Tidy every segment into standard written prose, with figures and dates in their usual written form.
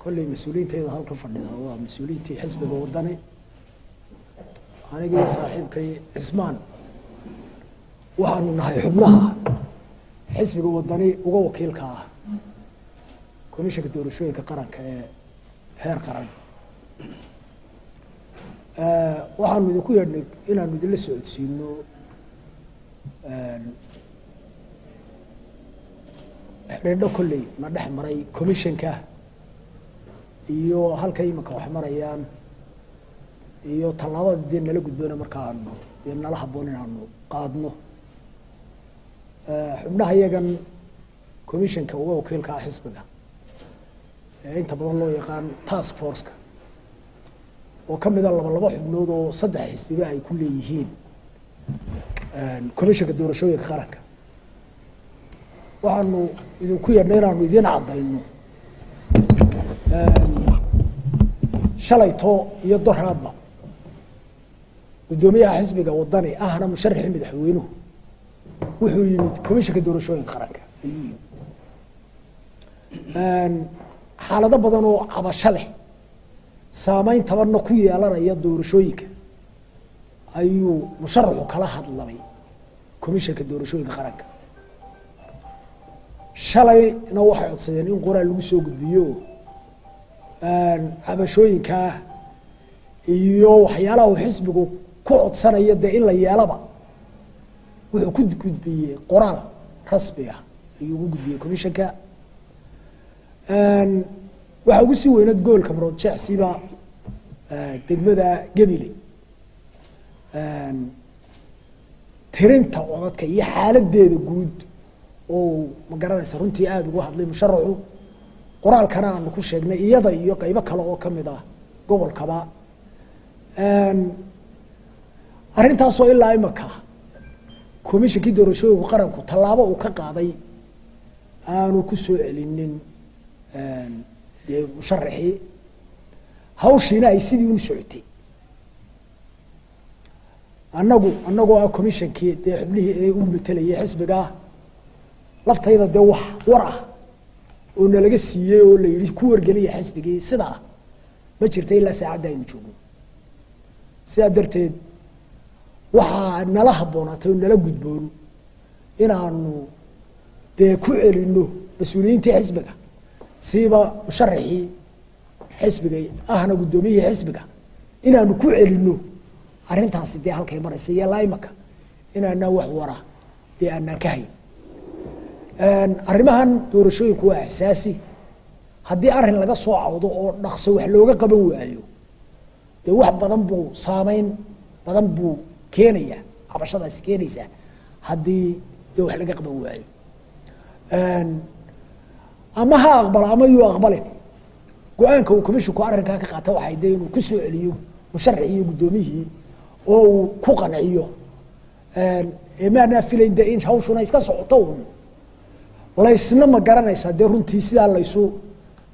Kolley mas-uuliyiintayda halka fadhida waa mas-uuliyiintii xisbiga Wadani. Anigii saaxiibkay Cismaan waxaanu nahay xubnaha xisbiga Wadani uga wakiilka ah Komishanka Doorashooyinka Qaranka ee heer qaran. Waxaanu idinku yeedhnay inaanu idinla socodsiino xidhiidho kolley na dhex maray commissionka iyo halkay iminka wax marayaan iyo tallaabada dee nala gudboona markaanu dee nala habboon inaanu qaadno. Xubnaha iyagan commissionka uga wakiilka ah xisbiga ee inta badan loo yaqaan task forceka, oo ka mida laba laba xubnood oo saddex xisbiba ay ku leeyihiin Commissionka Doorashooyinka Qaranka, waxaanu idinku yeedhnay inaanu idiin caddayno shalayto iyo doraadba guddoomiyaha xisbiga Wadani ahna musharaxii madaxweynuhu wuxuu yimid Commissionka Doorashooyinka Qaranka ayuu yimid. Xaalado badan oo cabasho leh, saameyn tabanna ku yeelanaya doorashooyinka ayuu musharaxu kala hadlamay Commissionka Doorashooyinka Qaranka. Shalayna waxay codsadeen in qoraal lagu soo gudbiyo cabashooyinkaa iyo waxyaalaha uu xisbigu ku codsanayo dee in la yeelaba. Wuxuu ku gudbiyey qoraal rasmi ah ayuu ugu gudbiyey commissionka. Waxaa ugu sii weyneed gobolka Maroodjeecsiba degmada Gebile tirinta codadka iyo xaaladeeda guud oo ma garanaysa runtii aada ugu hadlay musharaxu, qoraalkana aanu ku sheegnay iyada iyo qeybo kale oo kamid ah gobolkaba. Arrintaasoo ilaa imaka commissionkii doorashooyinku qaranku tallaabo uu ka qaaday aanu ku soo celinin dee musharaxii, hawshiina ay sidii unu socotay. Annagu annagoo ah commissionkii dee xubnihii ee u matelayay xisbigaa laftayda dee wax war ah oo nalaga siiyey oo la yidhi ku wargeliya xisbigii sidaa ma jirta ilaa saacadda aynu joogno. Sidaa darteed waxaa nala habboonaatay oo nala gudboon inaanu dee ku celino mas-uuliyiintii xisbiga, siiba musharaxii xisbiga ahna guddoomiyihii xisbiga, inaanu ku celino arrintaasi dee halkay maraysa iyo ilaa imaka inaanaan wax wara dee aanaan ka hayn. Arrimahan doorashooyinku waa axsaasi. Haddii arrin laga soo cawdo oo dhaqso wax looga qaban waayo, dee wax badan buu saameyn badan buu keenaya cabashadaasi keenaysaa haddii dee wax laga qaban waayo. Ama ha aqbalo ama yuu aqbalin, go-aanka uu commissionku arrinkaa ka qaata waxay dee inuu ku soo celiyo musharaxii iyo guddoomiyihii oo uu ku qanciyo. Maanaa filayn dee in hawshuna iska socoto un laysna ma garanaysaa dee runtii sidaa laysu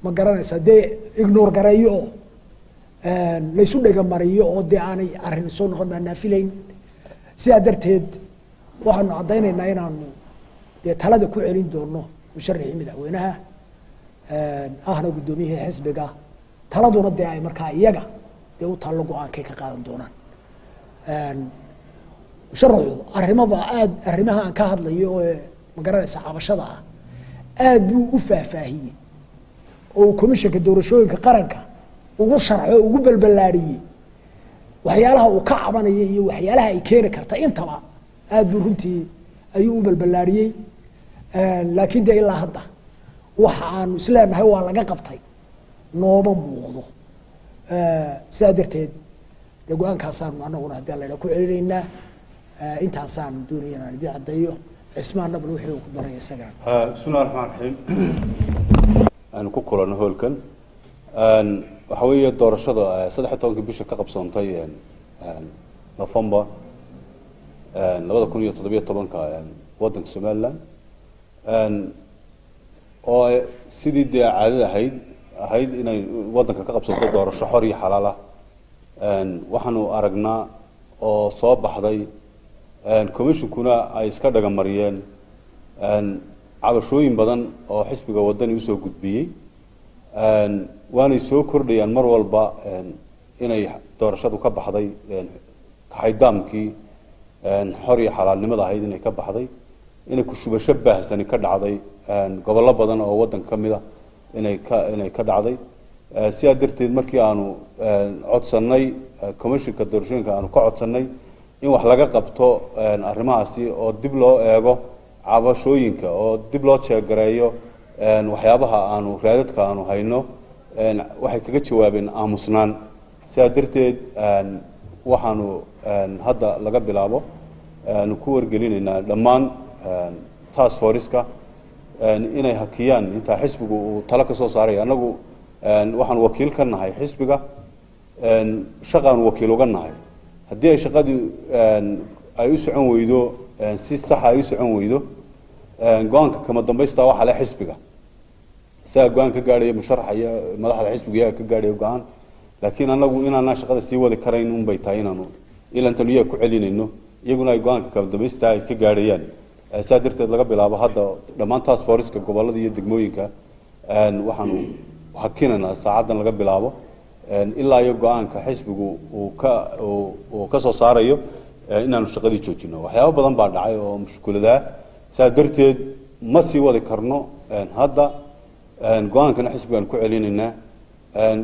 ma garanaysaa dee ignore gareeyo oo laysu dhegamariyo oo dee aanay arrin soo noqon maanaa filayn. Sidaa darteed waxaanu caddaynaynaa inaanu dee talada ku celin doono musharaxii madaxweynaha ahna guddoomiyihii xisbiga, taladuna dee ay markaa iyaga dee u taallo go-aankay ka qaadan doonaan. Musharaxu arrimaba aad arrimaha aan ka hadlayo ee ma garanaysa cabashada ah aad buu u faahfaahiyey oo uu Commissionka Doorashooyinka Qaranka ugu sharxo, ugu balbalaadhiyey waxyaalaha uu ka cabanaya iyo waxyaalaha ay keeni karta intaba. Aad buu runtii ayuu u balbalaadhiyey, laakiin dee ilaa hadda waxa aanu isleenahay waa laga qabtay nooma muuqdo. Sidaa darteed dee go-aankaasaanu anaguna haddii la idhaha ku celinaynaa. Intaasaan doonaya inaan idin caddeeyo. Cismaan bal wixii uu ku daray isaga. Bismillahi raxmaan raxiim. Aanu ku kulanno hoolkan waxaa weeye doorashada 13-kii bisha ka qabsoontay November 2017-ka waddanka Somaliland, oo sidii dee caadada ahayd inay waddanka ka qabsanto doorasho xor iyo xalaal ah. Waxaanu aragnaa oo soo baxday commissionkuna ay iska dhagamariyeen cabashooyin badan oo xisbiga Waddani usoo gudbiyey. Waanay soo kordhayaan mar walba inay doorashadu ka baxday xaydaamkii xor iyo xalaalnimada ahayd, inay ka baxday, inay kushubasho baahsani ka dhacday gobollo badan oo waddanka ka mid a, inay ka dhacday. Sidaa darteed, markii aanu codsannay commissionka doorashooyinka, aanu ka codsannay in wax laga qabto arrimahaasi oo dib loo eego cabashooyinka oo dib loo jeegareeyo waxyaabaha aanu raadadka aanu hayno, waxay kaga jawaabeen aamusnaan. Sidaa darteed, waxaanu hadda laga bilaabo aanu ku wargelinaynaa dhammaan task force-ka inay hakiyaan intaa xisbigu uu talo ka soo saarayo. Annagu waxaan wakiil ka nahay xisbiga, shaqaanu wakiil uga nahay. Haddii ay shaqadii ay u socon weydo, si saxa ay u socon weydo, go-aanka kama dambaysta waxaa le xisbiga, isagaa go-aan ka gaadhaya, musharaxa iyo madaxda xisbiga iyaga ka gaadhaya go-aan. Laakiin annagu inaanaan shaqada sii wadi karayn unbay tahay inaanu ilantan iyaga ku celinayno, iyaguna ay go-aanka kama dambaysta ay ka gaadhayaan. Saa darteed, laga bilaabo hadda dhammaan task force-ka gobollada iyo degmooyinka waxaanu hakinaynaa saacaddan laga bilaabo ilaa iyo go-aanka xisbigu uu ka soo saarayo inaanu shaqadii joojino. Waxyaabo badan baa dhacay oo mushkuladaa, saa darteed ma sii wadi karno hadda. Go-aankana xisbigaan ku celinaynaa.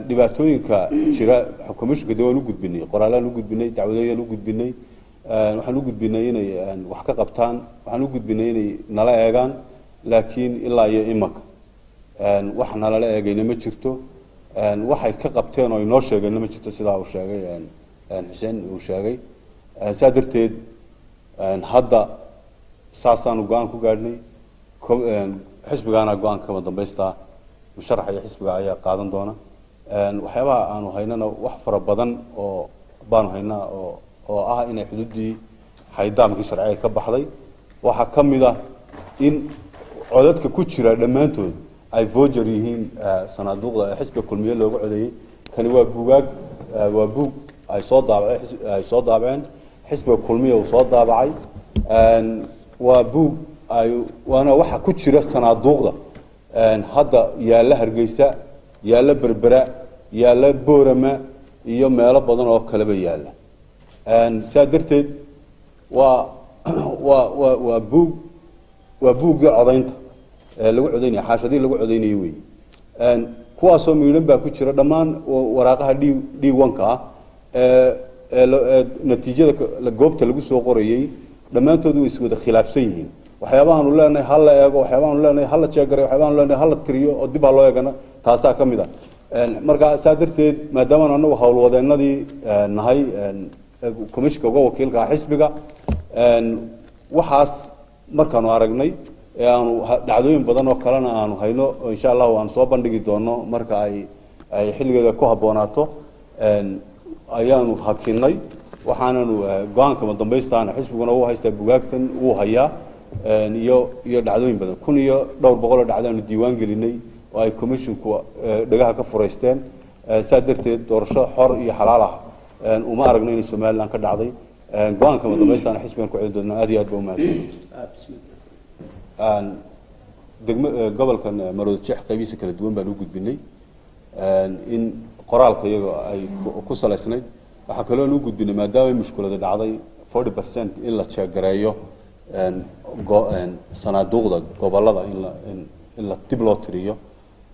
Dhibaatooyinka jira commissionka de waan u gudbinay, qoraalaan u gudbinay, dacwadooyaan u gudbinay. Waxaan u gudbinay inay wax ka qabtaan, waxaan u gudbinay inay nala eegaan, laakiin ilaa iyo imaka wax nalala eegayna ma jirto, waxay ka qabteen oo inoo sheegeenna ma jirto, sidaa uu sheegay Xuseen uu sheegay. Saa darteed, hadda saasaanu go-aan ku gaadhnay. Xisbigaana go-aanka kama dambaystaa, musharaxa iyo xisbiga ayaa qaadan doona. Waxyaabaha aanu haynana wax fara badan oo baanu haynaa oo ah inay xuduuddii xaydaamkii sharciga ka baxday. Waxaa ka mid ah in codadka ku jira dhammaantood ay voucher yihiin sanaaduuqda xisbiga Kulmiye looga codeeyey. Kani waa buugaag, waa buug ay soo daabaceen, ay soo daabaceen xisbiga Kulmiye uu soo daabacay. Waa buug ay waana waxa ku jira sanaaduuqda hadda yaalla Hargeysa, yaalla Berbera, yaalla Boorama iyo meelo badan oo kaleba yaalla. Saa darteed, waa buug, waa buuggii codaynta ee lagu codaynaya, xaashadii lagu codaynayay weeye. Kuwaasoo miidhan baa ku jira dhammaan waraaqaha D1-ka ah ee natiijada goobta lagu soo qorayey. Dhammaantood way iswada khilaafsan yihiin. Waxyaabahaanu leenahay ha la eego, waxyaabahaanu leenahay ha la jeegaray, waxyaabahaanu leenahay ha la tiriyo oo dib ha loo eegana, taasaa ka mid ah. Marka saa darteed, maadaamaanu anagu howlwadeennadii nahay commissionka uga wakiilka ah xisbiga, waxaas markaanu aragnay ee aanu dhacdooyin badan oo kalena aanu hayno oo insha Allahu aanu soo bandhigi doono marka ay xilligeeda ku habboonaato, ayaanu hakinay. Waxaananu go-aanka madambaystaana xisbiguna uu haystaa, bugaagtan wuu hayaa iyo dhacdooyin badan, kun iyo dhowr boqol oo dhacdo aanu diiwaan gelinay oo ay commissionku dhagaha ka furaysteen. Saa darteed, doorasho xor iyo xalaal ah uma aragno inay Somaliland ka dhacday. Go-aanka madambaystaana xisbigan ku celin doonaa. Aad iyo aad ba umahadsantihi. Degmo gobolkan Maroodi Jeex qaybihiisa kala duwan baan u gudbinay in qoraalka iyaga ay ku salaysnayd. Waxaa kaloo u gudbinay, maadaama mushkulada dhacday, 40% in la jeegareeyo sanaaduuqda gobolada, in la dib loo tiriyo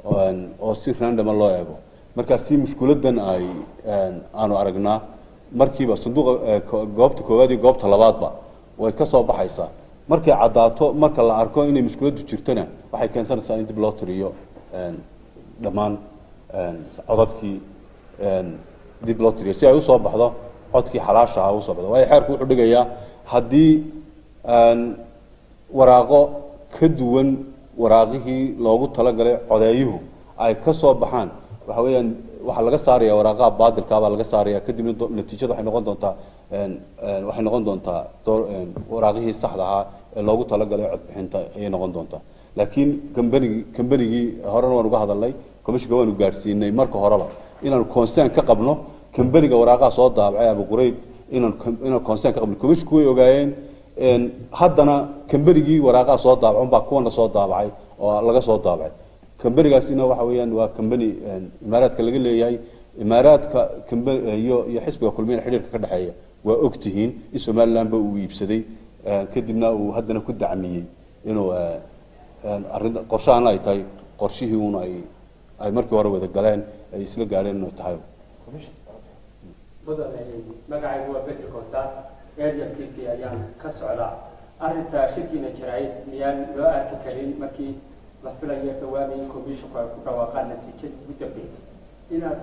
oo si random loo eego. Markaa si mushkuladan ay aanu aragnaa markiiba sanduuqa goobta koowaad iyo goobta labaadba way ka soo baxaysaa. Markay caddaato, marka la arko inay mushkuladdu jirtona, waxay keensanaysaa in dib loo tiriyo dhammaan codadkii, dib loo tiriyo si ay usoo baxdo codkii xalaasha ah usoo baxdo. Waayo, xeerku wuxuu dhigayaa haddii waraaqo ka duwan waraaqihii loogu talagalay codeeyuhu ay ka soo baxaan, waxa weeyaan waxaa laga saaraya waraaqaha baadilkaa baa laga saaraya. Kadibna natiijada waxay noqon doontaa waraaqihii saxda ahaa ee loogu talagalay codbixinta ayay noqon doontaa. Laakiin kambanigii horena waan uga hadalnay, commissionka waanu gaadhsiinay marka horeba inaanu concern ka qabno kambaniga waraaqaha soo daabacay, Abu Qurayb, inaanu concern ka qabno. Commissionku way ogaayeen. Haddana kambanigii waraaqaha soo daabacay unbaa kuwana soo daabacay oo laga soo daabacay. Kambanigaasina waxa weeyaan waa kambani Imaaraadka laga leeyahay. Imaaraadka iyo xisbiga Kulmiye xiriirka ka dhexeeya waa og tihiin in Somaliland ba uu iibsaday, kadibna uu haddana ku dacmiyey inuu arrin qorshahan ay tahay qorshihii uun ay markii hore wada galeen ay isla gaadheen inay tahay. Mudan, magacaygu waa Betri Kosaar, Ariel TV ayaan ka socdaa. Arrinta shirkiina jaraa'id miyaan loo arki karin markii la filayo dhawaan in commissionku ay ku dhawaaqaan natiijadii ugu dambeysay inaad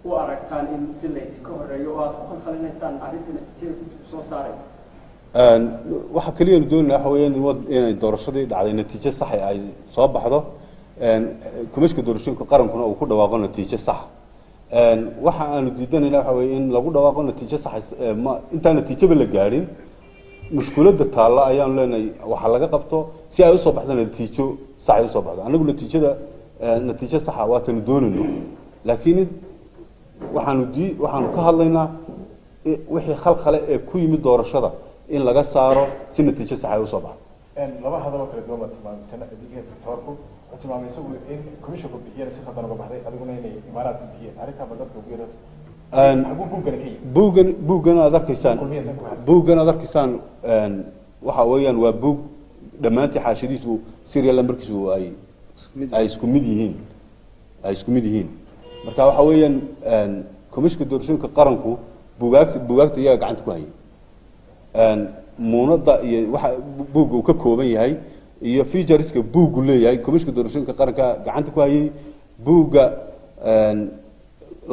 u aragtaan in si laydinka horeeyo oo aad ku khalkhalinaysaan arrinta natiijada guddigu soo saaray? Waxa kaliya aanu doonayna waxa weeyaan inay doorashadii dhacday natiijo sax ay soo baxdo, komishinka doorashooyinka qarankuna uu ku dhawaaqo natiijo sax. Waxa aanu diidanayna waxa weeye in lagu dhawaaqo natiijo sax intaan natiijaba la gaadhin. Mushkuladda taalla ayaanu leenahay waxa laga qabto si ay usoo baxdo natiijo sax ay usoo baxdo. Annagu natiijada natiijo saxa waatanu doonayno, laakiin waxaanu ka hadlaynaa wixii khalkhale ee ku yimid doorashada in laga saaro si natiijo sax ay usoo baxdo. Laba hadaloo kala duwan baad tilmaamay. Doctorku wuxuu tilmaamay isagu in commissionku bixiyeen si khaldan uga baxday, adiguna inay Imaaraadku bixiyeen. Arrintaa bal dadka ugu yaro, xaguu buuggani ka yimid? Buuggan aad arkaysaan, buuggan aad arkaysaan waxa weeyaan waa buug dhammaantii xaashadiisu serial numberkiisu ay isku mid yihiin, ay isku mid yihiin. Marka waxa weeyaan komishinka doorashooyinka qaranku buugaagta iyaga gacanta ku hayay, muunadda iyo waxa buugga uu ka kooban yahay iyo featureska buuggu leeyahay komishinka doorashooyinka qaranka gacanta ku hayay buugga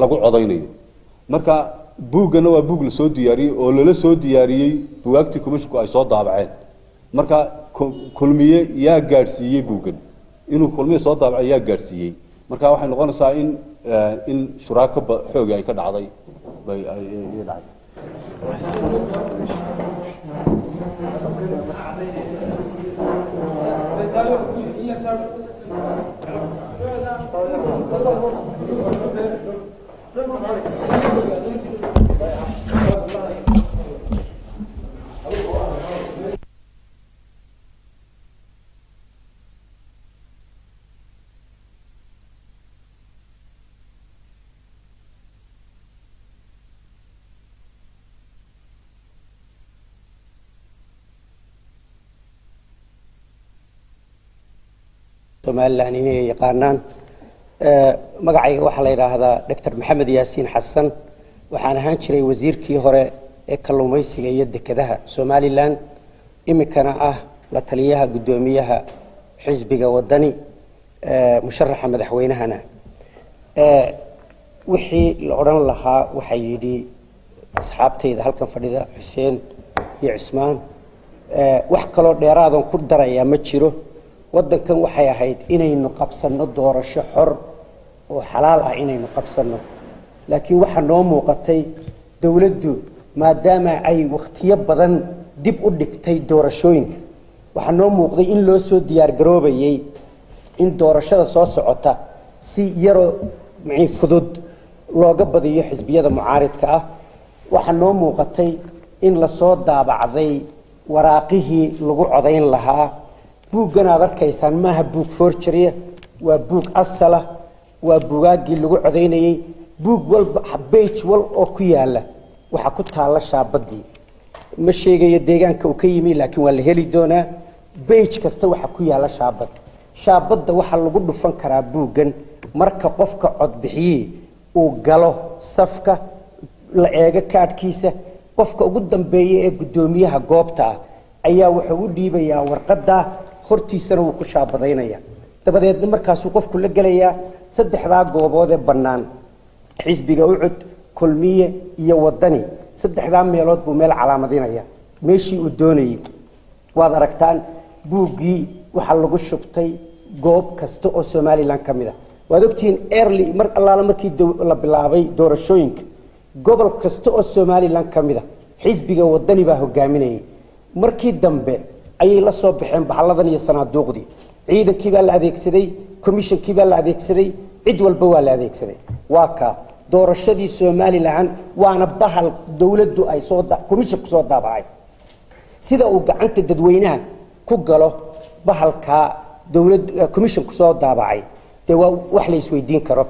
lagu codaynayo. Marka buuggana waa buug lasoo diyaariyey oo lala soo diyaariyey bugaagtii komishinku ay soo daabaceen. Marka Kulmiye yaa gaadhsiiyey buuggan inuu Kulmiye soo daabacay yaa gaadhsiiyey? Marka waxay noqonaysaa in shuraako xooga ay ka dhacday bay ay dhacday. Somaliland inay yaqaanaan. Magacayga waxaa la yidhaahdaa Doctor Maxamed Yaasiin Xasan. Waxaan ahaan jiray wasiirkii hore ee kalluumaysiga iyo dekedaha Somaliland, iminkana ah la taliyaha guddoomiyaha xisbiga Wadani, musharaxa madaxweynahana. Wixii la odhan lahaa waxaa yidhi asxaabtayda halkan fadhida, Xuseen iyo Cismaan. Wax kaloo dheeraadan ku darayaa ma jiro. Waddankan waxay ahayd inaynu qabsanno doorasho xor oo xalaal ah inaynu qabsanno, laakiin waxaa noo muuqatay dowladdu maadaama ay wakhtiyo badan dib u dhigtay doorashooyinka, waxaa noo muuqday in loo soo diyaar garoobayay in doorashada soo socota si yaroo mani fudud looga badiyo xisbiyada mucaaridka ah. Waxaa noo muuqatay in lasoo daabacday waraaqihii lagu codayn lahaa. Buuggan aad arkaysaan maaha buug forgery, waa buug asala, waa buugaaggii lagu codaynayey. Buug walba, page wal oo ku yaala waxaa ku taalla shaabadii. Ma sheegayo deegaanka uu ka yimi, laakiin waa la heli doonaa. Page kasta waxaa ku yaalla shaabad. Shaabadda waxaa lagu dhufan karaa buuggan marka qofka codbixiyii uu galo safka, la eego kaadhkiisa. Qofka ugu dambeeya ee guddoomiyaha goobta ah ayaa wuxuu u dhiibayaa warqadda, hortiisana wuu ku shaabadaynaya. Dabadeedna markaasuu qofku la gelayaa saddexdaa goobood ee bannaan, xisbiga Ucud, Kulmiye iyo Wadani. Saddexdaa meelood buu meel calaamadinaya meeshii uu doonayey. Waad aragtaan buuggii waxaa lagu shubtay goob kasta oo Somaliland ka mid ah. Waad ogtihiin early mar allaala markii la bilaabay doorashooyinka, gobol kasta oo Somaliland ka mid ah xisbiga Wadani baa hogaaminayay. Markii dambe ayay la soo baxeen bahalladan iyo sanaaduuqdii. Ciidankii baa la adeegsaday, commissionkii baa la adeegsaday, cid walba waa la adeegsaday. Waa kaa doorashadii Somaliland, waana bahal dowladdu ay soo commissionku soo daabacay. Sida uu gacanta dadweynaha ku galo bahalkaa dowlad commissionku soo daabacay dee. Dee waa wax la isweydiin karo.